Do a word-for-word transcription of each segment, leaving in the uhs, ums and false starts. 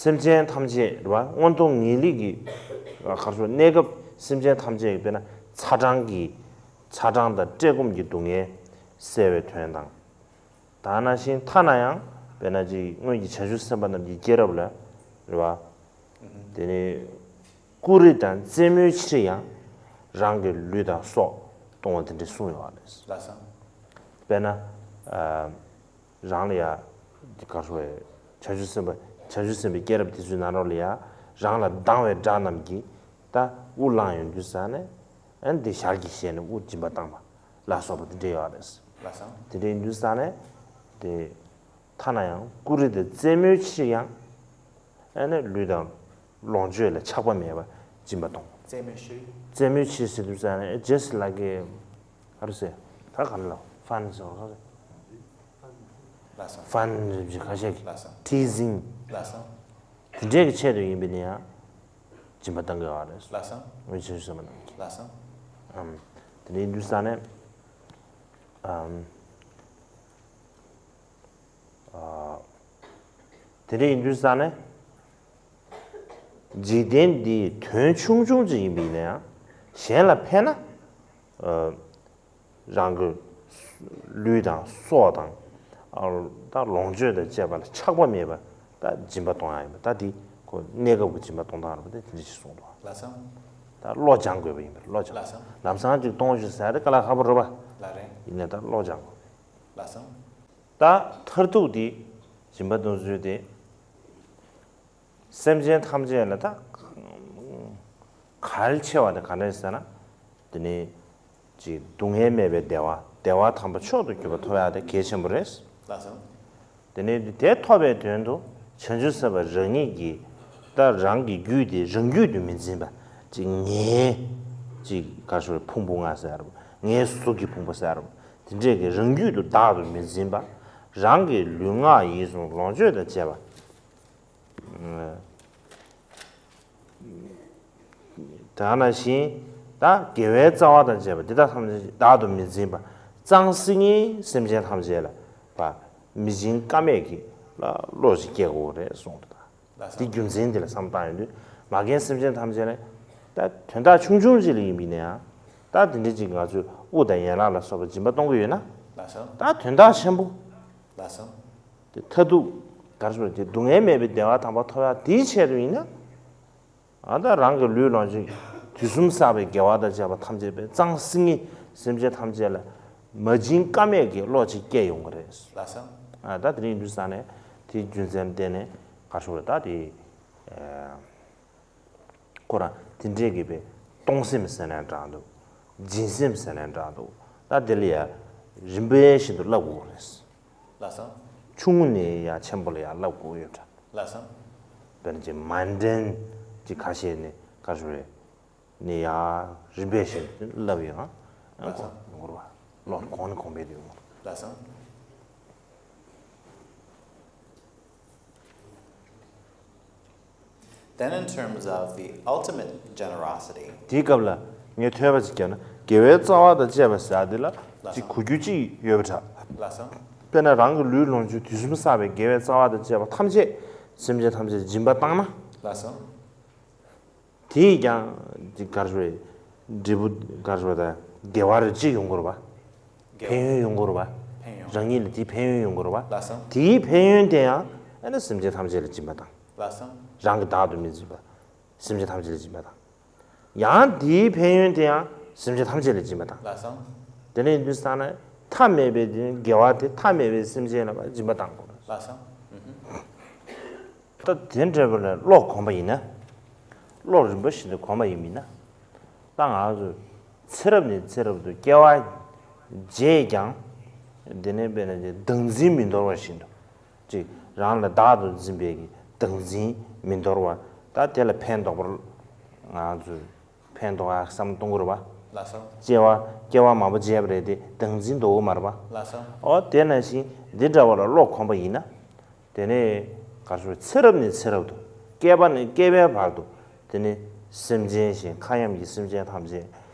སེམས་ཅན་ཐམས་ཅད་རེད་བ། མངོན་མཐོ་ངེས་ལེགས་ཀྱི་ག་རེ་ཟེར། གནས་སྐབས་སེམས་ཅན་ཐམས་ཅད་ཀྱི་དཔེར་ན་ཚ་གྲང་གི་ཚ་གྲང་དང་བཀྲེས་སྐོམ་གྱི་སྡུག་བསྔལ་སེལ་བའི་དོན་དང་། ད་ནང་བཞིན་ཐ་ན་ཡང་དཔེར་ན་ཅིག་སྔོན་གྱི་བྱང་ཆུབ་སེམས་དཔའ་རྣམས་ཀྱི་སྐྱེས་རབས་ལ་རེད་བ། དེ་ནི་སྐུ་རེ་དང་རྩེད་མོའི་ཕྱིར་ཡང་རང་གི་ལུས་དང་སྲོག་གཏོང་བ་དེ་འདྲ་གསུངས་ཡོད་རེད། ལགས་སོ། དཔེར་ན། ཨ། རང་ལ་ཡ། འདི་ག་རེ་ཟེར། བྱང་ཆུབ་སེམས་དཔའ། བྱང་ཆུབ་སེམས་དཔའི་སྐྱེས་རབས་དེ་ཚོའི་ནང་ལོགས་ལ་ཡ། རང་ལ་སྡང་བའི་དགྲ་རྣམས་ཀྱིས་ད་དབུ་བླངས་ཡོང་དུས་ཙ་ནས། ཨ་ནི་དེ་ཞལ་གྱིས་བཞེས་ནས་དབུ་སྦྱིན་པ་བཏང་བ་ལ་སོགས་པ་དེ་འདྲ་ཡོད་རེད། ལགས་སོ། དེ་འདྲ་ཡིན་དུས་ཙ་ནས། དེ་ཐ་ན་ཡང་སྐུ་རེ་དང་རྩེད་མོའི་ཕྱིར་ཡང་། ཨ་ནི་ལུས་དང་ལོངས་སྤྱོད་ལ་ཆགས་པ་མེད་པར་སྦྱིན་པ་གཏོང་། རྩེད་མོའི་ཕྱིར། རྩེད་མོའི་ཕྱིར་ཟེར་དུས་ཙ་ནས་just like a། ག་རེ་ཟེར། ད་ག་རེ་ལབ། fun ཟེར་བ་ག་རེ། ལགས་སོ། fun རེད་ཁ་ཤས་ཀྱིས། ལགས་སོ། teasing། ལགས་སོ། དེ་འདྲའི་གི་ཆེད་དུ་ཡིན་པ་ཡིན་ན་ཡང་སྦྱིན་པ་གཏང་གི་ཡོད་རེད། ལགས་སོ། འོན་ཆེན་ཤོས་མ་གནང་གི། ལགས་སོ། ཨམ། དེ་འདྲ་ཡིན་དུས་ཙ་ནས། ཨམ། ཨ། དེ་འདྲ་ཡིན་དུས་ཙ་ནས། འཇིག་རྟེན་འདིའི་དོན་ཆུང་ཆུང་ཅིག་ཡིན་པ་ཡིན་ན་ཡང་གཞན་ལ་ཕན་ན། ཨ། རང་གི་ལུས་དང་སྲོག་དང་། ཨ། ད་ལོངས་སྤྱོད་དང་བཅས་པ་ལ་ཆགས་པ་མེད་པར་ད་སྦྱིན་པ་གཏོང་ཡག་ཡིན་པ། ད་འདི་ཁོ་གནས་སྐབས་ཀྱི་སྦྱིན་པ་གཏོང་སྟངས་རེད་པ། དེ་དེ་འདྲ་ཞིག་གསུངས་འདུག། ལགས་སོ། ད་བློ་སྦྱང་དགོས་པ་ཡིན་པ་རེད། བློ་སྦྱང་། ལགས་སོ། ལམ་སང་ཅིག་གཏོང་ཞིག་ཟེར་ཡག་དེ་དཀའ་ལས་ཁག་པོ་རེད་པ། ལགས་རེད། ཡིན་ནའི་ད་བློ་སྦྱང་དགོས། ལགས་སོ། ད་མཐར་ཐུག་དེ་སྦྱིན་པ་གཏོང་ཚུལ་དེ། སེམས་ཅན་ཐམས་ཅད་ལ་ད་གལ་ཆེ་བ་དེ་ག་འདྲ་ཟེར་ན། དེ་ནི་ཅིག་སྡུག་བསྔལ་མེད་པའི་བདེ་བ། བདེ་བ་དམ་པ་མཆོག་ཏུ་གྱུར་པ་ཐོབ་ཡག་དེ་གལ་ཆེན་པོ་རེད། ལགས་སོ། དེ་ནི་དེ་ཐོབ་པའི་དོན་དུ་བྱང་ཆུབ་སེམས་དཔའ་རང་ཉིད་ཀྱིས་ད་རང་གི་རྒྱུད་དེ་རང་རྒྱུད་དུ་མི་འཛིན་པ། ཅིག་ངའི་ཅིག་ག་རེ་ཟེར། ཕུང་པོ་ལྔ་ཟེར་རོ། ངའི་གཟུགས་ཀྱི་ཕུང་པོ་ཟེར་རོ། དེ་འདྲས་ཀྱི་རང་རྒྱུད་དུ་བདག་ཏུ་མི་འཛིན་པ། རང་གི་ལུས་ངག་ཡིད་གསུམ་ལོངས་སྤྱོད་དང་བཅས་པ། ད་ནང་བཞིན་ད་དགེ་བའི་རྩ་བ་དང་བཅས་པ་འདི་དག་ཐམས་ཅད་བདག་ཏུ་མི་འཛིན་པ། གཙང་སིང་ངེའི་སེམས་ཅན་ཐམས་ཅད་ལ་བ་མི་སྦྱིན་ཀ་མེད་ཀྱི་བློ་ཞིག་སྐྱེ་དགོས་རེད་གསུངས་འདུག། ད་འདི་རྒྱུ་མཚན་འདི་ལ་བསམ་བཏང་ཡོང་དུས། མ་རྒན་སེམས་ཅན་ཐམས་ཅད་ལ་ད་དོན་དག་ཆུང་ཆུང་ཅིག་ལ་ཡིན་པ་ཡིན་ན་ཡང་། ད་འདི་འདྲ་ཅིག་ང་ཚོས་དབུ་དང་ཡན་ལག་ལ་སོགས་པ་སྦྱིན་པ་གཏོང་གི་ཡོད་ན། ད་དོན་དག་ཆེན་པོ། ལགས་སོ། དེ་མཐར་ཐུག་ག་རེ་ཟེར། དེ་སྡུག་བསྔལ་མེད་པའི་བདེ་བ་དམ་པ་ཐོབ་ཡག་དེའི་ཆེད་དུ་ཡིན་ན། ཨ། ད་རང་གི་ལུས་ལོངས་སྤྱོད་དུས་གསུམ་བསགས་པའི་དགེ་བ་དང་བཅས་པ་ཐམས་ཅད་པའི་གཙང་སིང་ངེ་སེམས་ཅན་ཐམས་ཅད་ལ་མ་བྱིན་ཀ་མེད་ཀྱི་བློ་ཅིག་སྐྱེ་ཡོང་གི་རེད། ལགས་སོ། ཨ། ད་དེ་རིང་དུས་ས་ནས་དེའི་རྒྱུ་མཚན་བརྟེན་ནས་ག་རེ་ཟེར། ད་དེ། ཨ། ཁོ་རང་དེ་འདྲས་ཀྱི་པའི་གཏོང་སེམས་ཟེར་ནའི་འདྲ་འདུག། སྦྱིན་སེམས་ཟེར་ནའི་འདྲ་འདུག། ད་དེ་ལ་ཡ་རིམ་པས་བཞིན་དུ་བསླབ་དགོས་རེད། ལགས་སོ། ཆུང་ངུ་ནས་ཡ་ཆེན་པོ་ལ་ཡ་བསླབ་དགོས་ཡོད་འདྲ། ལགས་སོ། དཔེར་ན་ཅིག་མན་ཌེན་གྱི་ཁ་ཤས་ནི་ག་རེ་ཟེར་ནས་ཡ་རིམ་པས་བཞིན་དུ་བསླབ་ཡོང་། ལགས་སོ། ཡོང་དགོས་རེད་པ། ལོ་གོང་ནས་གོང་འཕེལ་དུ་ཡོང་དགོས་རེད། ལགས་སོ། Then in terms of the ultimate generosity, དེའི་སྐབས་ལ་ངས་ཐོས་པ་ཅིག་བརྒྱབ་ན། དགེ་བའི་རྩ་བ་དང་བཅས་པ་ཟེར་དེ་ལ་ཅིག་གོ་རྒྱུ་ཅིག་ཡོད་པ་འདྲ། ལགས་སོ། དཔེར་ན་རང་གི་ལུས་ལོངས་སྤྱོད་དུས་གསུམ་བསགས་པའི་དགེ་བའི་རྩ་བ་དང་བཅས་པ་ཐམས་ཅད་སེམས་ཅན་ཐམས་ཅད་སྦྱིན་པ་བཏང་ན། ལགས་སོ། དེས་ཀྱང་དེ་ག་རེ་ཟེར། འབྲས་བུ་ག་རེ་ཟེར། ད་དགེ་བ་རེ་ཅིག་ཡོང་གི་རེད་པ། དགེ་བ། ཕན་ཡོན་ཡོང་གི་རེད་པ། ཕན་ཡོན། རང་ཉིད་ལ་དེའི་ཕན་ཡོན་ཡོང་གི་རེད་པ། ལགས་སོ། དེའི་ཕན་ཡོན་དེ་ཡང་ཨ་ནི་སེམས་ཅན་ཐམས་ཅད་ལ་སྦྱིན་པ་དང་། ལགས་སོ། རང་གི་བདག་ཏུ་མི་འཛིན་པ། སེམས་ཅན་ཐམས་ཅད་ལ་སྦྱིན་པ་དང་། ཡང་དེའི་ཕན་ཡོན་དེ་ཡང་སེམས་ཅན་ཐམས་ཅད་ལ་སྦྱིན་པ་དང་། ལགས་སོ། དེ་ནས་འདུག་བསམ་ན་མཐའ་མེད་པའི་དེ་དགེ་བ་དེ་མཐའ་མེད་པའི་སེམས་ཅན་ལ་སྦྱིན་པ་བཏང་དགོས། ལགས་སོ། ཨུ་ཧུ། ད་དེ་འདྲ་བ་ལ་བློ་གོམས་པ་ཡིན་ན། བློ་རིམ་པ་བཞིན་དུ་གོམས་པ་ཡིན་པ་ཡིན་ན། ད་ང་ཚོས་ཚེ་རབས་ནས་ཚེ་རབས་དུ་སྐྱེ་བ་བརྗེས་ཀྱང་། དེ་ནས་དཔེར་ན་བདག་འཛིན་མི་འདོར་བ་བཞིན་དུ། ཅིག་རང་ལ་བདག་ཏུ་འཛིན་པའི་གི་བདག་འཛིན་མི་འདོར་བ། ད་དེ་ལ་ཕན་འདོགས་པར་ང་ཚོས་ཕན་འདོགས་ཡག་བསམ་བློ་གཏོང་དགོས་རེད་པ། ལགས་སོ། སྐྱེ་བ་སྐྱེ་བ་མང་པོ་བརྗེས་པ་རེད་དེ་བདག་འཛིན་འདོགས་ཀྱི་མ་རེད་པ། ལགས་སོ། འོ་དེ་ནང་བཞིན་འདི་འདྲ་བ་ལ་བློ་གོམས་པ་ཡིན་ན། དེ་ནས་ག་རེ་ཟེར། ཚེ་རབས་ནས་ཚེ་རབས་དུ། བསྐལ་པ་ནས་བསྐལ་པའི་བར་དུ། དེ་ནས་སེམས་ཅན་གཞན་མཁའ་མཉམ་གྱི་སེམས་ཅན་ཐམས་ཅད་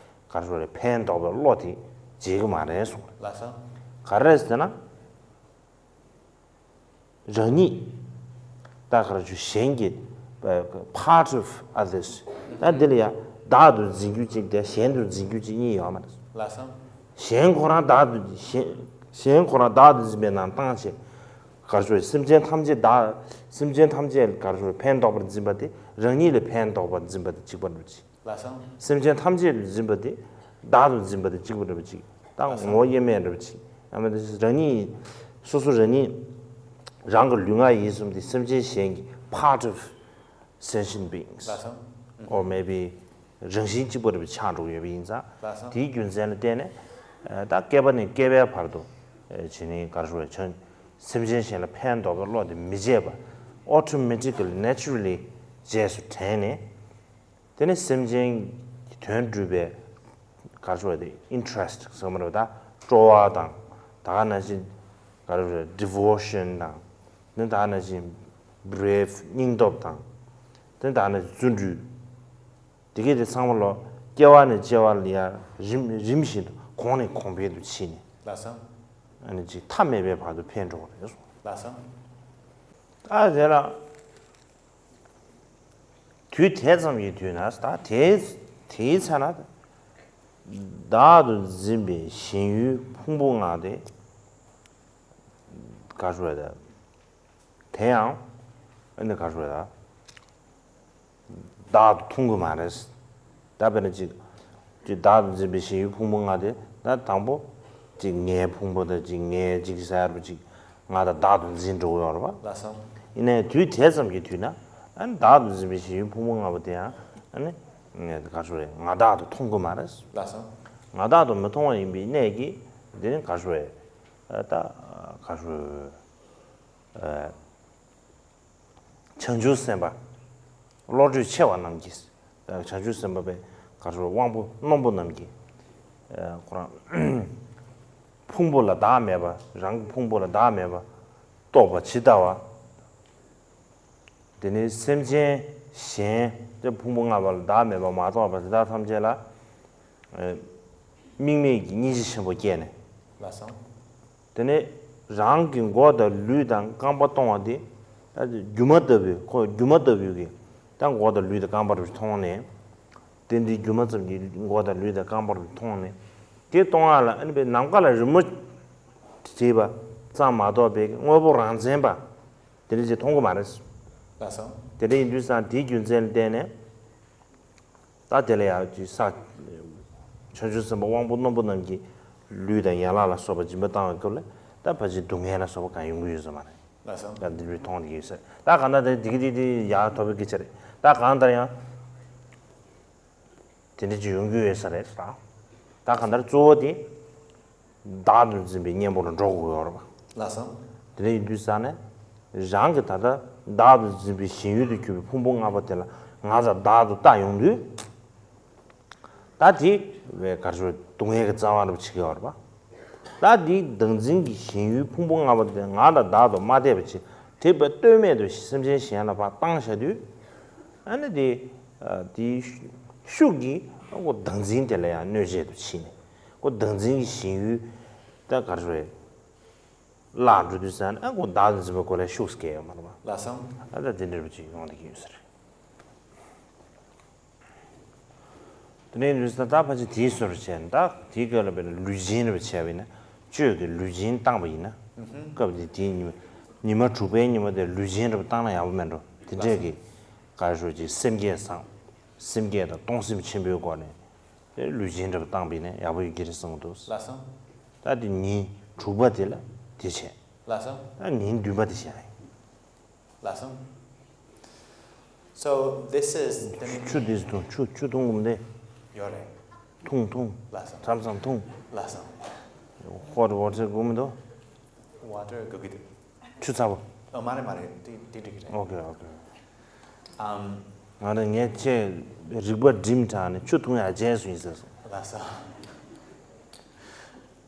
ག་རེ་ཟེར། ཕན་འདོགས་པའི་བློ་དེ་བརྗེད་ཀྱི་མ་རེད་གསུངས། ལགས་སོ། ག་རེ་ཟེར་ན། རང་ཉིད་ ད་ག་རེ་ཞུ། གཞན་གྱི་part of others། ད་འདི་ལ་ཡང་བདག་ཏུ་འཛིན་རྒྱུ་གཅིག་དང་གཞན་དུ་འཛིན་རྒྱུ་གཅིག་གཉིས་ཡོད་མ་རེད། ལགས་སོ། གཞན་ཁོ་རང་བདག་ཏུ། གཞན་གཞན་ཁོ་རང་བདག་ཏུ་འཛིན་པའི་ནང་བཏང་བྱས། ག་རེ་ཞུ། སེམས་ཅན་ཐམས་ཅད་བདག་སེམས་ཅན་ཐམས་ཅད་ག་རེ་ཞུ། ཕན་འདོགས་པར་འཛིན་པ་དེ་རང་ཉིད་ལ་ཕན་འདོགས་པར་འཛིན་པ་དང་གཅིག་པ་འདྲ་བ་ཅིག་ལགས་སོ། སེམས་ཅན་ཐམས་ཅད་དུ་འཛིན་པ་དེ་བདག་ཏུ་འཛིན་པ་དང་གཅིག་པ་འདྲ་བ་ཅིག་ད་ལགས་སོ། ངོ་བོ་དབྱེར་མེད་འདྲ་བ་ཅིག་ཡང་མིན་ན་རང་ཉིད། སོ་སོ་རང་ཉིད། རང་གི་ལུས་ངག་ཡིད་གསུམ་དེ་སེམས་ཅན་གཞན་གྱི་part of sentient beings ལགས་སོ། Or maybe རང་བཞིན་གཅིག་པ་རེད་པ་ཆགས་འགྲོ་གི་ཡོད་པ་ཡིན་ཙང་། ལགས་སོ། དེའི་རྒྱུ་མཚན་ལ་བརྟེན་ནས། ད་བསྐལ་པ་ནས་བསྐལ་པའི་བར་དུ། བྱས་ནས་ག་རེ་ཞུ་བ། ཆ་སེམས་ཅན་གཞན་ལ་ཕན་འདོགས་པའི་བློ་དེ་མི་བརྗེད་པ། Automatically, naturally རྗེས་སུ་དྲན་ནས། དེ་ནས་སེམས་ཅན་གྱི་དོན་སྒྲུབ་པའི་ག་རེ་ཞུ་བ་དེ་interest ཟེར་གྱི་མ་རེད་པ། ད་སྤྲོ་བ་དང་། ད་ག་ནང་བཞིན་ག་རེ་ཞུ་བ། devotion དང་། ནི་ད་ག་ནང་བཞིན་brave སྙིང་སྟོབས་དང་། དེ་ད་ག་ནང་བཞིན་བརྩོན་འགྲུས། དེ་གས་དེ་ཚང་མ་ལོ་སྐྱེ་བ་ནས་སྐྱེ་བ་ལ་ཡང་རིམ་རིམ་བཞིན་དུ་གོང་ནས་གོང་འཕེལ་དུ་ཕྱིན་ནས། ལགས་སོ། ཨ་ནི་ཅིག་མཐའ་མེད་པའི་བར་དུ་འཕེལ་འགྲོ་བ་རེད་གསུངས། ལགས་སོ། ད་དེ་ལ། དུས་དེ་ཙམ་གྱི་དུས་ན། ད་དེའི་དེའི་ཚེ་ན། བདག་ཏུ་འཛིན་པའི་ཞེན་ཡུལ་ཕུང་པོ་ལྔ་དེ། ག་རེ་ཞུ་བ་དེ། དེ་ཡང་ཨ་ནི་ག་རེ་ཞུ་བ་དེ། བདག་ཏུ་མཐོང་གི་མ་རེད། ད་དཔེར་ན་ཅིག་ཅིག་བདག་ཏུ་འཛིན་པའི་ཞེན་ཡུལ་ཕུང་པོ་ལྔ་དེ། ད་དང་པོ་ཅིག་ངའི་ཕུང་པོ་དང་ཅིག་ངའི་ཅིག་ཟེར་བ་ཅིག་ང་དང་བདག་ཏུ་འཛིན་འགྲོ་གི་ཡོད་རེད་པ། ལགས་སོ། ཡིན་ནའི་དུས་དེ་ཙམ་གྱི་དུས་ན། ཨ་ནི་བདག་ཏུ་འཛིན་པའི་ཞེན་ཡུལ་ཕུང་པོ་ལྔ་པོ་དེ་ཡང་ཨ་ནི་ག་རེ་ཞུ་རེད། ང་བདག་ཏུ་མཐོང་གི་མ་རེད། ལགས་སོ། ང་བདག་ཏུ་མི་མཐོང་བ་ཡིན་པའི་གནད་ཀྱིས་འདི་ནི་ག་རེ་ཞུ་རེད། ད་ག་རེ་ཞུ་རེད། བྱང་ཆུབ་སེམས་དཔའ། བློ་གྲོས་ཆེ་བ་རྣམས་ཀྱིས། བྱང་ཆུབ་སེམས་དཔའ་པའི་ག་རེ་དབང་པོ་རྣོན་པོ་རྣམས་ཀྱིས། ཁོ་རང་ཕུང་པོ་ལ་བདག་མེད་པ། རང་གི་ཕུང་པོ་ལ་བདག་མེད་པ་རྟོགས་པ་ཇི་ལྟ་བ། དེ་ནས་སེམས་ཅན་གཞན་དེ་ཕུང་པོ་ལྔ་པ་ལ་བདག་མེད་པ་མ་རྟོགས་པ་དེ་དག་ཐམས་ཅད་ལ། དམིགས་མེད་ཀྱི་སྙིང་རྗེ་ཆེན་པོ་སྐྱེས་ནས། ལགས་སོ། དེ་ནས་རང་གི་མགོ་དང་ལུས་དང་རྐང་པ་གཏོང་བ་དེ། ད་སྒྱུ་མ་ལྟ་བུའི་ཁོ་སྒྱུ་མ་ལྟ་བུའི་གི། ད་མགོ་དང་ལུས་དང་རྐང་པ་རུ་མཐོང་ནས། དེ་འདི་སྒྱུ་མ་ཙམ་གྱི་མགོ་དང་ལུས་དང་རྐང་པ་རུ་མཐོང་ནས། དེ་གཏོང་ཡ་ལ་ཨ་ནི་པའི་ནམ་མཁའ་ལ་རི་མོ་བྲིས་པ་ཙམ་མ་གཏོགས་པའི་དངོས་པོ་རང་མཚན་པ་དེ་འདྲ་ཅིག་མཐོང་གི་མ་རེད། ལགས་སོ། དེ་འདྲ་ཡིན་དུས་ཙང་དེའི་རྒྱུ་མཚན་ལ་བརྟེན་ནས། ད་དེ་ལ་ཡང་ཅིག་ས། བྱང་ཆུབ་སེམས་དཔའ་དབང་པོ་རྣོན་པོ་རྣམས་ཀྱིས་ལུས་དང་ཡན་ལག་ལ་སོགས་པ་སྦྱིན་པ་བཏང་བའི་སྐབས་ལ་ད་ཕལ་ཆེར་སྡུག་བསྔལ་ལ་སོགས་པ་གང་ཡོང་གི་ཡོད་ས་མ་རེད། ལགས་སོ། ད་འདི་འདྲའི་མཐོང་གི་ཡོད་ས་རེད། ད་གང་ལྟར་དེ་འདི་གི་འདི་འདི་ཡག་ཐོབ་པའི་སྐད་ཆ་རེད། ད་གང་ལྟར་ཡང་དེ་འདྲ་ཅིག་ཡོང་གི་ཡོད་ས་རེད། ད་ད་གང་ལྟར་གཙོ་བོ་དེ། བདག་ཏུ་འཛིན་པའི་གཉེན་པོ་ལ་འགྲོ་དགོས་ཡོད་རེད་པ། ལགས་སོ། དེ་འདྲ་ཡིན་དུས་ཙང་ནས། རང་གི་ད་ལྟ་བདག་ཏུ་འཛིན་པའི་ཞེན་ཡུལ་དུ་གྱུར་པའི་ཕུང་པོ་ལྔ་པོ་དེ་ལ་ང་དང་བདག་ཏུ་བལྟ་ཡོང་དུས། ད་དེ་བས་ག་རེ་ཞུ་སྡུག་བསྔལ་གྱི་རྩ་བ་རུ་བྱེད་ཀྱི་ཡོད་རེད་པ། ད་དེའི་བདག་འཛིན་གྱི་ཞེན་ཡུལ་ཕུང་པོ་ལྔ་པོ་དེ་ང་དང་བདག་ཏུ་མ་བལྟས་པ་བྱས་དེ་བས་ལྟོས་མེད་དུ་སེམས་ཅན་གཞན་ལ་ཕར་བཏང་བཞག་དུས། ཨ་ནི་དེ་དེའི་ཤུགས་ཀྱིས་ཁོ་བདག་འཛིན་དེ་ལ་ཡང་གནོད་བྱེད་དུ་ཕྱིན་ནས། ཁོ་བདག་འཛིན་གྱི་ཞེན་ཡུལ་ད་ག་རེ་རེད། བརླག་འགྲོ་དུས་ཙང་ཨ་ཁོ་བདག་ཏུ་འཛིན་པའི་སྒོ་ལས་ཤུགས་སྐྱེ་ཡོད་མ་རེད་པ། ལགས་སོ། ཨ་ད་དེ་འདྲ་བ་ཅིག་ཡོང་བསྡད་ཀྱི་ཡོད་ས་རེད། དེ་ནས་ཡིན་དུས་ད་ཕལ་ཆེར་དེའི་བཟོ་འདྲ་བྱས་ན་ད་དེའི་སྐབས་ལ་དཔེར་ན་ལུས་སྦྱིན་འདྲ་བ་བྱས་པ་ཡིན་ན། གཅོད་ཀྱི་ལུས་སྦྱིན་བཏང་པ་ཡིན་ན། ཨུ་ཧུ། སྐབས་དེ་དེའི་ཉི་མ་ཉི་མ་དྲུག་པའི་ཉི་མ་དེ་ལུས་སྦྱིན་འདྲ་བ་བཏང་ན་ཡག་པོ་མེད་འགྲོ། དེ་འདྲས་ཀྱི་ག་རེ་ཞུ་ཅིག་སེམས་བསྐྱེད་བཟང་། སེམས་བསྐྱེད་དང་གཏོང་སེམས་ཆེན་པོའི་སྒོ་ནས། དེ་ལུས་སྦྱིན་འདྲ་བ་བཏང་པ་ཡིན་ན་ཡག་པོ་ཡོད་ཀྱི་རེད་བསམ་གྱི་འདུག། ལགས་སོ། ད་དེ་ཉིན་དྲུག་པ་དེ་ལ་དེ་བྱས། ལགས་སོ། ད་ཉིན་བདུན་པ་དེ་བྱས། ལགས་སོ། So this is the ཆུ་དེ་འཐུང་། ཆུ་ཆུ་འཐུང་གོམ་དེ། ཡོད་རེད། འཐུང་འཐུང་། ལགས་སོ། མཚམས་མཚམས་འཐུང་། ལགས་སོ། Hot water དགོས་མི་འདུག། Water དགོས་ཀྱི་འདུག། ཆུ་ཚ་པོ། ཨ་མ་རེད་མ་རེད། དེ་དེ་འགྲིག་གི་རེད། Okay, okay. ཨམ། ང་རང་ངས་ཁྱེད་རིག་པ་སྒྲིམ་དྲགས་ནས་ཆུ་འཐུང་ཡག་བརྗེད་སོང་ཡིན་ཟེར་སོང་། ལགས་སོ།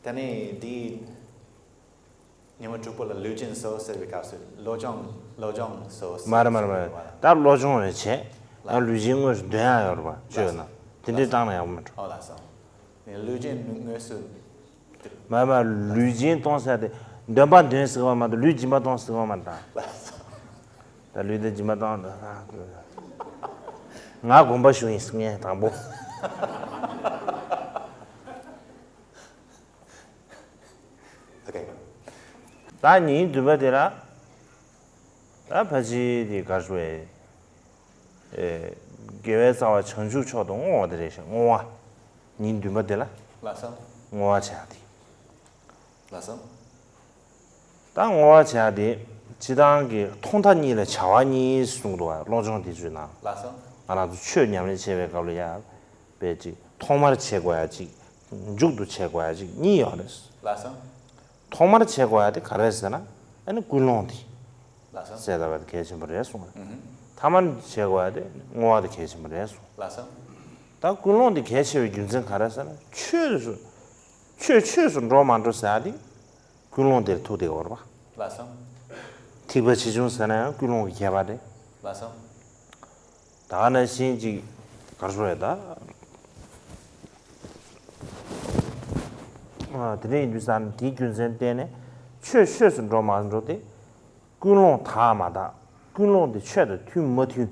ད་ནི་འདི། ཉི་མ་དྲུག་པ་ལ་ལུས་སྦྱིན་སོགས་ཟེར་བའི་སྐབས་སུ་བློ་སྦྱོང་བློ་སྦྱོང་སོགས་མ་རེད་མ་རེད་མ་རེད། ད་བློ་སྦྱོང་རེ་བྱས། ད་ལུས་སྦྱིན་དངོས་སུ་འདོན་ཡག་ཡོད་རེད་པ། ཆོས་ན་དེ་འདྲས་བཏང་ན་ཡག་པོ་མ་འགྲོ། ཨོ་ལགས་སོ། ནི་ལུས་སྦྱིན་དངོས་སུ། མ་རེད་མ་རེད། ལུས་སྦྱིན་གཏོང་ཟེར་དེ་འདོན་པ་འདོན་ཟེར་བ་མ་གཏོགས་ལུས་སྦྱིན་པ་གཏོང་ཟེར་བ་མ་རེད་ད། ལགས་སོ། ད་ལུས་འདི་སྦྱིན་པ་བཏང་། ང་དགོངས་པ་ཞུ་ཡིན་ངས་དང་པོ། ད་ཉིན་བདུན་པ་དེ་ལ། ད་ཕལ་ཆེར་དེ་གར་ཞུ་བས། དགེ་བའི་རྩ་བ་བྱང་ཆུབ་མཆོག་ཏུ་བསྔོ་བ་དེ་རེད་ཤག་བསྔོ་བ། ཉིན་བདུན་པ་དེ་ལ། ལགས་སོ། བསྔོ་བ་བྱ་ཡག་དེ། ལགས་སོ། ད་བསྔོ་བ་བྱ་ཡག་དེ། སྤྱིར་བཏང་གི་ཐོག་མཐའ་གཉིས་ལ་བྱ་བ་གཉིས་གསུངས་འདུག་བ། བློ་སྦྱོང་དེ་ཚོའི་ནང་། ལགས་སོ། ང་རང་ཚོ་ཆོས་ཉམས་ལེན་བྱེད་པའི་སྐབས་ལ་ཡ། པའི་གཅིག་ཐོག་མར་བྱེད་དགོས་ཡ་གཅིག་མཇུག་ཏུ་བྱེད་དགོས་ཡ་གཅིག་གཉིས་ཡོད་རེད། ལགས་སོ། ཐོག་མར་བྱེད་དགོས་ཡ་དེ་ག་རེ་ཟེར་ན། ཨ་ནི་ཀུན་སློང་དེ། ལགས་སོ། གསལ་བཏབ་པ་དེ་གལ་ཆེན་པོ་རེད་གསུངས། ཨུ་ཧུ། ཐ་མར་བྱེད་དགོས་ཡ་དེ་བསྔོ་བ་དེ་གལ་ཆེན་པོ་རེད་གསུངས། ལགས་སོ། ད་ཀུན་སློང་དེ་གལ་ཆེ་བའི་རྒྱུ་མཚན་ག་རེ་ཟེར་ན། ཆོས་སུ། ཆོས་ཆོས་སུ་འགྲོ་མ་འགྲོ་ཟེར་ཡ་དེ། ཀུན་སློང་དེར་ཐུག་བསྡད་ཡོད་རེད་པ། ལགས་སོ། ཐེག་པ་ཆེ་ཆུང་ཟེར་ན་ཡང་ཀུན་སློང་གི་ཁྱད་པར་རེད། ལགས་སོ། ད་ག་ནང་བཞིན་ཅིག་གར་ཞུ་རེད་ད། ཨ། དེ་འདྲ་ཡིན་དུས་ཙ་ན་དེའི་རྒྱུ་མཚན་བརྟེན་ནས་ཆོས་ཆོས་སུ་འགྲོ་མ་འགྲོ་དེ། ཀུན་སློང་དག་མ་དག་ཀུན་སློང་དེ་ཆོས་དང་མཐུན་མ་མཐུན།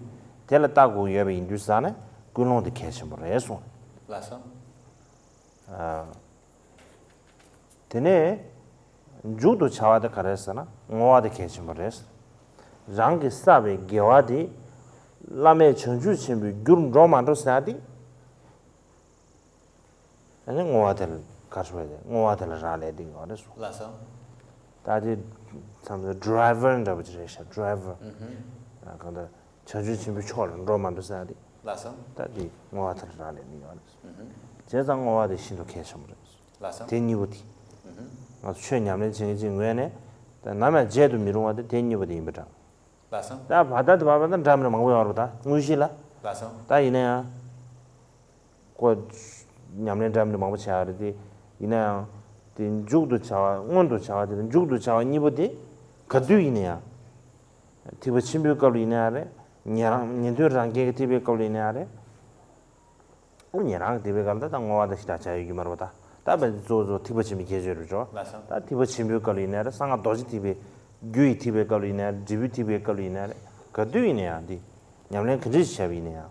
དེ་ལ་ལྟ་དགོས་ཡོད་པ་ཡིན་དུས་ཙ་ན་ཀུན་སློང་དེ་གལ་ཆེན་པོ་རེད་གསུངས། ལགས་སོ། ཨ། དེ་ནས་མཇུག་ཏུ་བྱ་བ་དེ་ག་རེ་ཟེར་ན་བསྔོ་བ་དེ་གལ་ཆེན་པོ་རེད། རང་གིས་བསགས་པའི་དགེ་བ་དེ་བླ་མེད་བྱང་ཆུབ་ཆེན་པོའི་རྒྱུར་འགྲོ་མ་འགྲོ་ཟེར་ཡ་དེ། ཨ་ནི་བསྔོ་བ་དེ་ལ་ག་རེ་ཟེར་དགོས་རེད། བསྔོ་བ་དེ་ལ་རག་ལས་བསྡད་ཡོད་རེད་གསུངས། ལགས་སོ། ད་དེ་ཚང་མ་ཌི་རའི་ཝར་འདྲ་པོ་ཅིག་རེད་ཤག་ཌི་རའི་ཝར། ཨུ་ཧུ། ཨ། གང་ལྟར། བྱང་ཆུབ་ཆེན་པོའི་ཕྱོགས་ལ་འགྲོ་མ་འགྲོ་ཟེར་ཡ་དེ། ལགས་སོ། ད་དེ་བསྔོ་བ་དེ་ལ་རག་ལས་ནི་ཡོད་རེད། ཨུ་ཧུ། བྱས་ཙང་བསྔོ་བ་དེ་ཤིན་ཏུ་གལ་ཆེན་པོ་རེད། ལགས་སོ། དེ་གཉིས་པོ་དེ། ཨུ་ཧུ། ང་ཚོ་ཆོས་ཉམས་ལེན་བྱེད་མཁན་གཅིག་ངོས་ནས་ད་ནམ་ཡང་བརྗེད་དུ་མི་རུང་བ་དེ་དེ་གཉིས་པོ་དེ་ཡིན་པ་འདྲ། ལགས་སོ། ད་བར་ད་དེ་བར་ད་འདྲ་མི་འདྲ་མང་པོ་ཡོད་རེད་པ། ད་དངོས་གཞི་ལ། ལགས་སོ། ད་ཡིན་ན་ཡང་། ཁོ་ཉམས་ལེན་འདྲ་མི་འདྲ་མང་པོ་བྱས་ཡོད་རེད་དེ། ཡིན་ན་ཡང་། དེ་མཇུག་ཏུ་བྱ་བ་སྔོན་དུ་བྱ་བ་དེ་དང་མཇུག་ཏུ་བྱ་བ་གཉིས་པོ་དེ་ག་དུས་ཡིན་ན་ཡང་། ཐེག་པ་ཆེན་པོའི་སྐབས་ལ་ཡིན་ན་ཡང་རེད། ཉན་རང་ཉན་ཐོས་རང་རྒྱལ་གྱི་ཐེག་པའི་སྐབས་ལ་ཡིན་ན་ཡང་རེད། ཨོ། ཉན་རང་གི་ཐེག་པའི་སྐབས་ལ་ད་ད་བསྔོ་བ་དང་ཞེ་དྲག་བྱ་ཡོད་རྒྱུ་མ་རེད་པ། ད་ད་བས་གཙོ་བོ་གཙོ་བོ་ཐེག་པ་ཆེན་པོའི་ཁྱད་ཆོས་རེད་ཅོ། ལགས་སོ། ད་ཐེག་པ་ཆེན་པོའི་སྐབས་ལ་ཡིན་ན་རེད། གསང་སྔགས་རྡོ་རྗེ་ཐེག་པའི། རྒྱུ་ཡི་ཐེག་པའི་སྐབས་ལ་ཡིན་ན་རེད། འབྲས་བུའི་ཐེག་པའི་སྐབས་ལ་ཡིན་ན་རེད། ག་དུས་ཡིན་ན་ཡང་འདི་ཉམས་ལེན་ག་འདྲ་ཞིག་བྱས་པ་ཡིན་ན་ཡང་།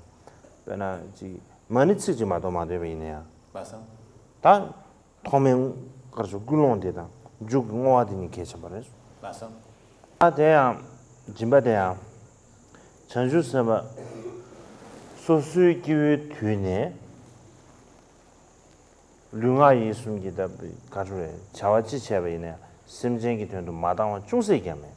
དཔེར་ན་ཅིག་མ་ཎི་ཚིག་གཅིག་མ་གཏོགས་མ་འདོན་པ་ཡིན་ན་ཡང་། ལགས་སོ། ད་ཐོག་མའི་གར་ཞུ་ཀུན་སློང་དེ་དང་མཇུག་གི་བསྔོ་བ་དེ་གཉིས་གལ་ཆེན་པོ་རེད། ལགས་སོ། ཨ། དེ་ཡང་སྦྱིན་པ་དེ་ཡང་། བྱང་ཆུབ་སེམས་དཔའ་སོ་སོའི་སྐྱེ་བོའི་དུས་ནས་ལུས་ངག་ཡིད་གསུམ་གྱི་ད་ག་རེ་བྱ་བ་ཅི་བྱས་པ་ཡིན་ན་ཡང་སེམས་ཅན་གྱི་དོན་དུ་མ་བཏང་བ་ཅུང་ཟད་ཀྱང་མེད།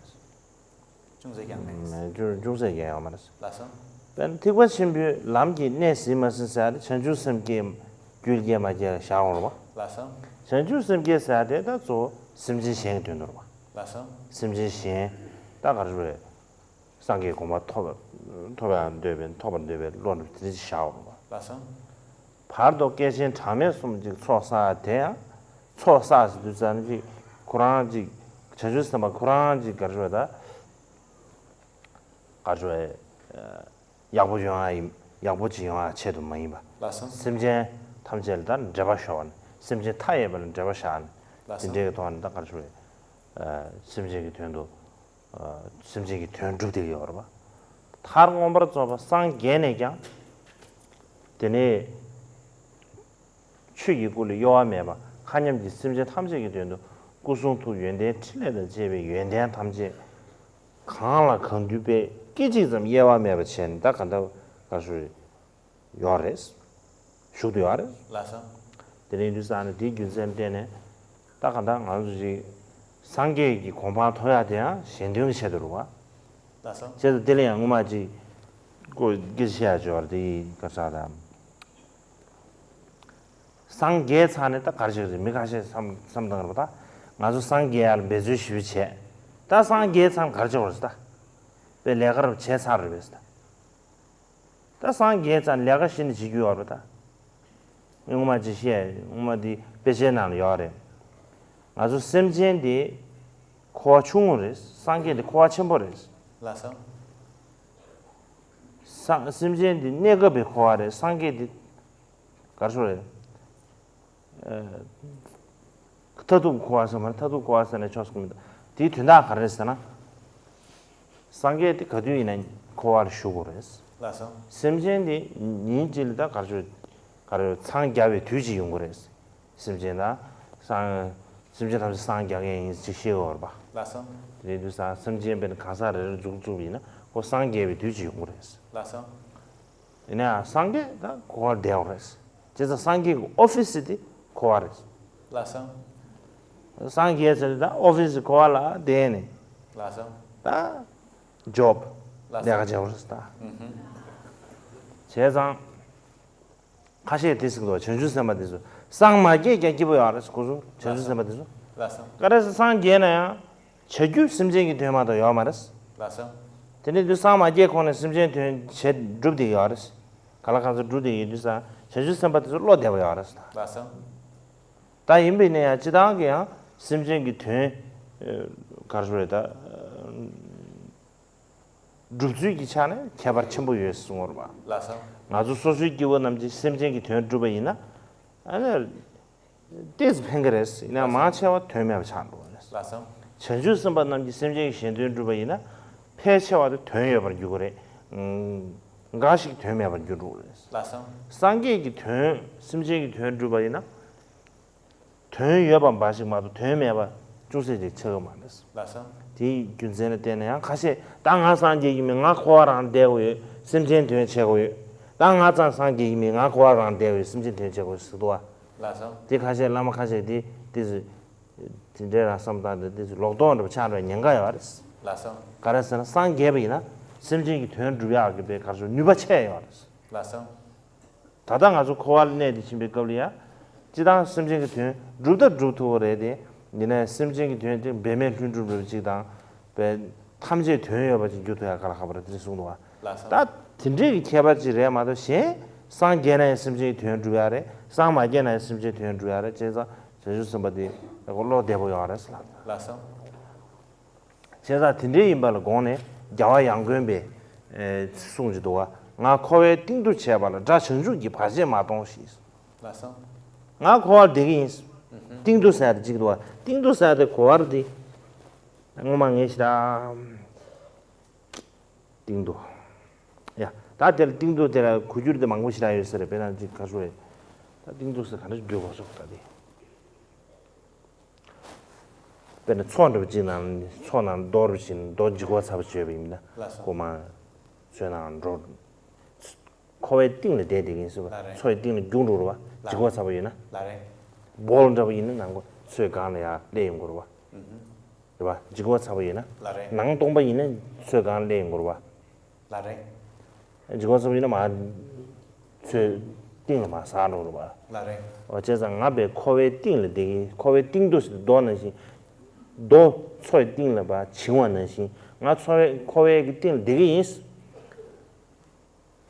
ཅུང་ཟད་ཀྱང་མེད། ཅུང་ཅུང་ཟད་ཀྱང་ཡོད་མ་རེད། ལགས་སོ། དཔེར་ན་ཐེག་པ་ཆེན་པོའི་ལམ་གྱི་གནད་ཟིན་མ་ཟིན་ཟེར་ཡ་དེ་བྱང་ཆུབ་སེམས་བསྐྱེད་རྒྱུད་བསྐྱེད་མ་བསྐྱེད་ལ་བཞག་འོང་རེད་པ། ལགས་སོ། བྱང་ཆུབ་སེམས་བསྐྱེད་ཟེར་ཡ་དེ་ད་གཙོ་བོ་སེམས་ཅན་གཞན་གྱི་དོན་དུ་རེད་པ། ལགས་སོ། སེམས་ཅན་གཞན་ད་ག་རེ་རེད། སངས་རྒྱས་གོ་འཕང་ཐོབ་པ་ཐོབ་པར་འདོད་པའི་ཐོབ་པར་འདོད་པའི་བློ་འདྲ་དེ་འདྲ་ཞིག་བཞག་འོང་རེད་པ། ལགས་སོ། བར་དུ་བསྐལ་ཆེན་གྲངས་མེད་གསུམ་ཅིག་ཚོགས་བསགས་དེ་ཡང་། ཚོགས་བསགས་ཟེར་དུས་ཙམ་ཅིག་ཁོ་རང་ཅིག་བྱང་ཆུབ་སེམས་དཔའ་ཁོ་རང་ཅིག་ག་རེ་ཟེར་ད། ག་རེ་ཟེར། ཡག་པོ་ཡོང་ཡ་ཡིན། ཡག་པོ་ཅིག་ཡོང་ཡ་ཆེད་དུ་མ་ཡིན་པ། ལགས་སོ། སེམས་ཅན་ཐམས་ཅད་ལ་ད་འབྲེལ་བ་ཤོར་བ་ནས་སེམས་ཅན་མཐའ་ཡས་པ་ལ་འབྲེལ་བ་བཞག་ནས། ལགས་སོ། དེ་འདྲའི་གི་ཐོག་ནས་ད་ག་རེ་ཟེར། སེམས་ཅན་གྱི་དོན་དུ། སེམས་ཅན་གྱི་དོན་སྒྲུབ་བསྡད་ཀྱི་ཡོད་རེད་པ། མཐར་མངོན་པར་རྫོགས་པར་སངས་རྒྱས་ནས་ཀྱང་། དེ་ནས་ཆོས་ཀྱི་སྐུ་ལས་གཡོ་བ་མེད་པ་མཁའ་མཉམ་གྱི་སེམས་ཅན་ཐམས་ཅད་ཀྱི་དོན་དུ་སྐུ་གསུང་ཐུགས་ཡོན་ཏན་ཕྲིན་ལས་དང་བཅས་པའི་ཡོན་ཏན་ཐམས་ཅད་གང་ལ་གང་འདུལ་བའི་སྐད་ཅིག་ཙམ་གཡེལ་བ་མེད་པ་བྱས་ནས་ད་ག་འདྲ་ག་ཞུ། ཡོད་རེད། བཞུགས་བསྡད་ཡོད་རེད། ལགས་སོ། དེ་ནས་ཡིན་དུས་ཙང་ནས་དེའི་རྒྱུ་མཚན་བརྟེན་ནས་ད་ག་ད་ང་ཚོ་ཅིག་སངས་རྒྱས་ཀྱི་གོ་འཕང་ཐོབ་ཡག་དེ་ཡང་གཞན་དོན་གྱི་ཆེད་དུ་རེད་པ། ལགས་སོ། བྱས་ཙང་དེ་ལ་ཡང་སྔོན་མ་ཅིག་ཀོ་སྐད་ཆ་བཤད་ཡག་ཅིག་ཡོད་རེད། དེ་ག་རེ་ཟེར་དང་། སངས་རྒྱས་ཚར་ནས་ད་ག་རེ་བྱེད་ཀྱི་རེད། མི་ཁ་ཤས་བསམ་བསམ་བཏང་གི་རེད་པ། ད་ང་ཚོ་སངས་རྒྱས་ཡག་ལ་འབད་རྩོལ་ཞེ་པོ་བྱས། ད་སངས་རྒྱས་ཚར་ནས་ག་རེ་བྱེད་དགོས་རེད་ཟེར་ད། དཔེ་ལས་ཀ་རུ་བྱས་ཚར་རེད་པས་ཟེར་ད། ད་སངས་རྒྱས་ཚར་ནས་ལས་ཀ་གཞན་ནས་བྱེད་རྒྱུ་ཡོད་རེད་ད། སྔོན་མ་ཅིག་བཤད། སྔོན་མ་འདི་དཔེ་ཆའི་ནང་ལ་ཡོད་རེད། ང་ཚོ་སེམས་ཅན་འདི་འཁོར་བ་ཆུང་ངུ་རེད། སངས་རྒྱས་འདི་འཁོར་བ་ཆེན་པོ་རེད། ལགས་སོ། སངས་སེམས་ཅན་འདི་གནས་སྐབས་པའི་འཁོར་བ་རེད། སངས་རྒྱས་འདི་ག་རེ་ཟེར་རེད། ཨ། མཐར་ཐུག་འཁོར་བ་ཟེར་མ་རེད། མཐར་ཐུག་འཁོར་བ་ཟེར་ན་ཆོག་ས་མི་འདུག་དེའི་དོན་དག་ག་རེ་རེད་ཟེར་ན། སངས་རྒྱས་དེ་ག་དུས་ཡིན་ན་འཁོར་བར་བཞུགས་དགོས་རེད། ལགས་སོ། སེམས་ཅན་དེ་ཉིན་གཅིག་ལ་ད་གར་ཆོད་གར་ཆོད་འཚང་རྒྱ་བའི་དུས་གཅིག་ཡོང་གི་རེད། སེམས་ཅན་དང་སངས་སེམས་ཅན་ཐམས་ཅད་སངས་རྒྱ་མཁན་ཡིན་ཅིག་ཤེས་དགོས་རེད་པ། ལགས་སོ། དེ་དུས་སངས་སེམས་ཅན་དཔེར་ན་གང་ཟག་རེ་རེ་འཛུགས་བཙུགས་ཡིན་ན་ཁོ་སངས་རྒྱས་པའི་དུས་གཅིག་ཡོང་གི་རེད། ལགས་སོ། ཡིན་ན་ཡང་སངས་རྒྱས་ད་འཁོར་བར་བསྡད་དགོས་རེད། བྱས་ཙང་སངས་རྒྱས་ཀྱི་ཨོ་ཕི་སི་དེ་འཁོར་བ་རེད། ལགས་སོ། སངས་རྒྱས་ཟེར་ད་ཨོ་ཕི་སི་འཁོར་བ་ལ་བསྡད་ནས་ལགས་སོ། ད་ཇོབ་ལགས་ལས་ཀ་བྱེད་པ་རེད་ད། བྱས་ཙང་ཁ་ཤས་དེ་ཟེར་གི་འདུག་བྱང་ཆུབ་སེམས་དཔའ་དེ་ཚོ་སངས་མ་རྒྱས་ཀྱང་སྐྱིད་པོ་ཡོད་རེད། ཁོ་ཚོ་བྱང་ཆུབ་སེམས་དཔའ་དེ་ཚོ། ལགས་སོ། ག་རེ་ཟེར་སངས་རྒྱས་ན་ཡང་བྱ་རྒྱུ་སེམས་ཅན་གྱི་དོན་མ་གཏོགས་ཡོད་མ་རེད། ལགས་སོ། དེ་ནས་དུས་སངས་མ་རྒྱས་གོང་ནས་སེམས་ཅན་དོན་བྱེད་སྒྲུབ་བསྡད་ཡོད་རེད། ག་ལ་གང་འཚམ་སྒྲུབ་བསྡད་ཡོད་དུས་སངས་བྱང་ཆུབ་སེམས་དཔའ་དེ་ཚོ་བློ་བདེ་པོ་ཡོད་རེད། ལགས་སོ། ད་ཡིན་པས་ན་ཡང་སྤྱི་བཏང་གི་ཡང་སེམས་ཅན་གྱི་དོན་ག་རེ་ཞུ་རེད་ད། སྒྲུབ་ཚུལ་གྱི་ཆ་ནས་ཁྱད་པར་ཆེན་པོ་ཡོད་གསུངས་པ་རེད་པ། ལགས་སོ། ང་ཚོ་སོ་སོའི་སྐྱེ་བོ་རྣམས་ཀྱིས་སེམས་ཅན་གྱི་དོན་བསྒྲུབས་པ་ཡིན་ན་ཨ་ནི་ཏོག་ཙམ་ཕན་གྱི་རེད། ཡིན་ན་མང་ཆེ་བ་དོན་མེད་པ་ཆགས་འགྲོ་བ་རེད། ལགས་སོ། བྱང་ཆུབ་སེམས་དཔའ་རྣམས་ཀྱིས་སེམས་ཅན་གྱི་གཞན་དོན་བསྒྲུབས་པ་ཡིན་ན་ཕལ་ཆེ་བ་དེ་དོན་ཡོད་པར་འགྱུར་གྱི་རེད། འགའ་ཞིག་དོན་མེད་པར་འགྱུར་འགྲོ་གི་རེད། ལགས་སོ། སངས་རྒྱས་ཀྱི་དོན་སེམས་ཅན་གྱི་དོན་བསྒྲུབས་པ་ཡིན་ན། དོན་ཡོད་པ་འབའ་ཞིག་མ་གཏོགས་དོན་མེད་པ་ཅུང་ཟད་ཅིག་ཆགས་ཀྱི་མ་རེད། ལགས་སོ། དེའི་རྒྱུ་མཚན་ལ་བརྟེན་ནས་ཡང་ཁ་ཤས་ད་ང་སངས་རྒྱས་ཀྱི་མིན་ང་འཁོར་བ་རང་བསྡད་དགོས་ཡོད་སེམས་ཅན་དོན་བྱེད་དགོས་ཡོད། ད་ང་ཙང་སངས་རྒྱས་ཀྱི་མིན་ང་འཁོར་བ་རང་བསྡད་དགོས་ཡོད་སེམས་ཅན་དོན་བྱེད་དགོས་ཟེར་འདུག་བ། ལགས་སོ། དེ་ཁ་ཤས་བླ་མ་ཁ་ཤས་དེ་དེ་ཚོ་དེ་འདྲའི་རང་བསམ་སྟངས་དེ་དེ་ཚོ་ལོག་རྟོག་འདྲ་པོ་ཆགས་འགྲོ་ཉེན་ཁ་ཡོད་རེད། ལགས་སོ། ག་རེ་ཟེར་ན་སངས་རྒྱས་པ་ཡིན་ན་སེམས་ཅན་གྱི་དོན་སྒྲུབ་ཡག་གི་པའི་ག་རེ་ཟེར་ནུས་པ་ཆེ་ཡོད་རེད། ལགས་སོ། ད་ལྟ་ང་ཚོ་འཁོར་བ་ལ་གནས་ཏེ་ཕྱིན་པའི་སྐབས་ལ་ཡང་སྤྱི་བཏང་སེམས་ཅན་གྱི་དོན་སྒྲུབ་ད་སྒྲུབ་ཐུབ་པ་རེད་དེ། ཡིན་ནའི་སེམས་ཅན་གྱི་དོན་དེ་འབད་མེད་ལྷུན་གྲུབ་འདྲ་པོ་ཅིག་དང་། པའི་ཐམས་ཅད་དོན་ཡོད་པ་ཅིག་འགྱུར་ཐུབ་ཡ་ག་ལ་ཁག་པོ་རེད་དེ་གསུངས་འདུག་བ། ལགས་སོ། ད་དེ་འདྲའི་གི་ཁྱད་པར་ཅིག་རེད་མ་གཏོགས་གཞན་སངས་རྒྱས་ན་ཡང་སེམས་ཅན་གྱི་དོན་སྒྲུབ་ཡ་རེད། སངས་མ་རྒྱས་ན་ཡང་སེམས་ཅན་གྱི་དོན་སྒྲུབ་ཡ་རེད། བྱས་ཙང་བྱང་ཆུབ་སེམས་དཔའ་དེ་ཡག་པོ་བློ་བདེ་པོ་ཡོད་རེད་ལབ། ལགས་སོ། བྱས་ཙང་དེ་འདྲའི་ཡིན་པ་ལ་དགོངས་ནས་རྒྱལ་བ་ཡང་དགོན་པའི་ཨེ་གསུང་ཅིག་འདུག་བ། ང་འཁོར་བའི་གཏིང་དུ་བྱས་པ་ལ་དགྲ་བྱང་ཆུབ་ཀྱི་བར་ཆད་མ་གཏོང་ཞིག། ལགས་སོ། ང་འཁོར་བར་བསྡད་ཀྱི་ཡིན། གཏིང་དུ་ཟེར་ཡ་དེ་གཅིག་འདུག་བ། གཏིང་དུ་ཟེར་ཡ་དེ་གོ་བར་དེ་སྔོན་མ་ངས་ཞེ་དྲག་གཏིང་དུ། ཡ། ད་དེ་ལ་གཏིང་དུ་དེ་ལ་གོ་རྒྱུ་དེ་མང་པོ་ཞེ་དྲག་ཡོད་ས་རེད། དཔེར་ན་ཅིག་ག་རེ་ཞུ་རེད། ད་གཏིང་དུ་ཟེར་ག་འདྲ་ཞིག་འབྲི་དགོས་སོགས་ད་དེ། དཔེར་ན་མཚོ་འདྲ་པོ་ཅིག་ནང་མཚོ་ནང་རྡོ་རུ་བཞིན་རྡོ་ལྗིད་ཁོག་ཚ་པོ་བྱས་པ་ཡིན་ན། ལགས་སོ། ཁོ་མ་མཚོའི་ནང་འགྲོ། འཁོར་བའི་གཏིང་ལ་བསྡད་བསྡད་ཀྱིན་ཟེར་བ། ལགས་རེད། མཚོ་ཡི་གཏིང་ལ་རྒྱུག་འགྲོ་རུ་བ། ལགས། ལྗིད་ཁོག་ཚ་པོ་ཡིན་ན། ལགས་རེད། སྦོལ་འདྲ་པོ་ཡིན་ན་ནང་ཁོ་མཚོའི་སྒང་ལ་ཡར་སླེབས་ཡོང་དགོས་རུ་བ། ཨུ་ཧུ། རེད་བ། ལྗིད་ཁོག་ཚ་པོ་ཡིན་ན། ལགས་རེད། ནང་སྟོང་པ་ཡིན་ན་མཚོའི་སྒང་ལ་སླེབས་ཡོང་དགོས་རུ་བ། ལགས་རེད། ལྗིད་ཁོག་ཚ་པོ་ཡིན་ན་མར་མཚོའི་གཏིང་ལ་མར་ཟག་འགྲོ་རུ་བ། ལགས་རེད། འོ་བྱས་ཙང་ང་དཔེ་འཁོར་བའི་གཏིང་ལ་བསྡད་ཀྱི། འཁོར་བའི་གཏིང་དུ་རྡོ་ནང་བཞིན། རྡོ་མཚོ་ཡི་གཏིང་ལ་བ་བྱིང་བ་ནང་བཞིན་ང་འཁོར་བའི་འཁོར་བའི་གི་གཏིང་ལ་བསྡད་ཀྱི་ཡིན།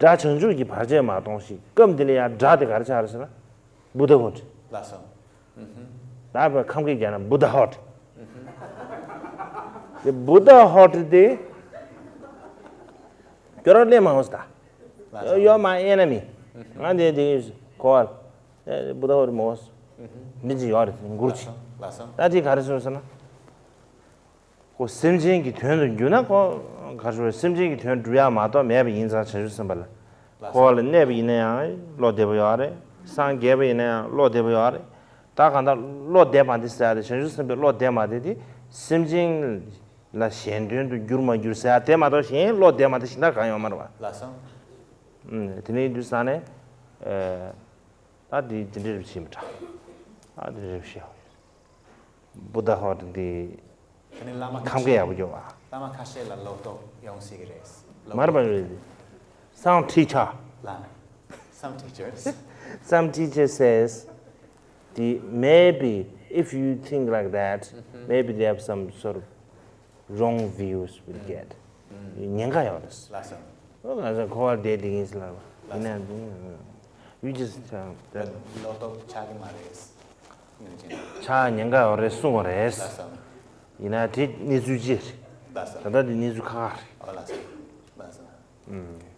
དགྲ་བྱང་ཆུབ་ཀྱི་བར་ཆད་མ་གཏོང་ཞིག། སྐབས་འདི་ལ་ཡང་དགྲ་དེ་ག་རེ་ཆགས་རེད་ཟེར་ན། བུདྡྷ་ཧོ་ཏི། ལགས་སོ། ད་བ་ཁམས་སྐད་རྒྱག་ན་བུདྡྷ་ཧོ་ཏི། དེ་བུདྡྷ་ཧོ་ཏི་དེ། ཁྱོད་རང་ལས་མང་བ་ཟེར་ད། ཡོད་མ་ཨེ་ན་མི། ང་འདི་འདི་གོ་བ། བུདྡྷ་ཧོ་ཏི་མོ། མི་ཅི་ཡོད་རེད་མགུར་ཅི། ལགས་སོ། ད་དེ་ག་རེ་ཟེར་ཟེར་ན། ཁོ་སེམས་ཅན་གྱི་དོན་དུ་འགྱུར་ན་ཁོ་ག་རེ་ཟེར་སེམས་ཅན་གྱི་དོན་སྒྲུབ་ཡག་མ་གཏོགས་མེད་པ་ཡིན་ཙང་བྱང་ཆུབ་སེམས་དཔའ་ལ། ཁོ་ལ་གནས་པ་ཡིན་ན་ཡང་བློ་བདེ་པོ་ཡོད་རེད། སངས་རྒྱས་པ་ཡིན་ན་ཡང་བློ་བདེ་པོ་ཡོད་རེད། ད་གང་ལྟར་བློ་བདེ་མ་བདེ་ཟེར་ཡ་དེ་བྱང་ཆུབ་སེམས་དཔའི་བློ་བདེ་མ་བདེ་དེ་སེམས་ཅན་ལ་གཞན་དོན་དུ་འགྱུར་མ་འགྱུར་ཟེར་ཡ་དེ་མ་གཏོགས་གཞན་བློ་བདེ་མ་བདེ་གཞན་དག་གང་ཡོད་མ་རེད་བ། ལགས་སོ། ཨུམ། དེ་ནས་ཡིན་དུས་ཙང་ནས། ཨེ། ད་དེ་དེ་འདྲའི་རིགས་ཤིག་མི་དྲག་ད་དེ་འདྲའི་རིགས་ཤིག་ཡོད། བུདྡྷ་ཧོ་ཏི་འདི་དེ་ནི་བླ་མ་ཁམས་སྐད་ཡག་པོ་སྐྱོར་བ། བླ་མ་ཁ་ཤས་ལ་ལོག་རྟོག་ཡོང་སྲིད་ཀྱི་རེད། ལོག་མར་རྟོག་པ་རེད། Some teacher. ལ། Some teachers. Some teacher says, the, maybe if you think like that, maybe they have some sort of wrong views will get. ཉེན་ཁ་ཡོད་རེད། ལགས་སོ། ང་ཚོ་འཁོར་བ་བསྡད་བསྡད་ཀྱིན་ཟེར་ལབ་པ། ཡིན་ན་ཡང་། You just tell them. ལོག་རྟོག་ཆགས་ཀྱི་མ་རེད། ཆགས་ཉེན་ཁ་ཡོད་རེད་གསུངས་པ་རེད། ལགས་སོ། ཡིན་ན་དེ་གནས་ཚུལ་གཅིག་རེད། ལགས་སོ། ད་ལྟ་དེ་གནས་ཚུལ་ཁག་ཁག་རེད། ཨོ་ལགས་སོ། ལགས་སོ། ཨུམ།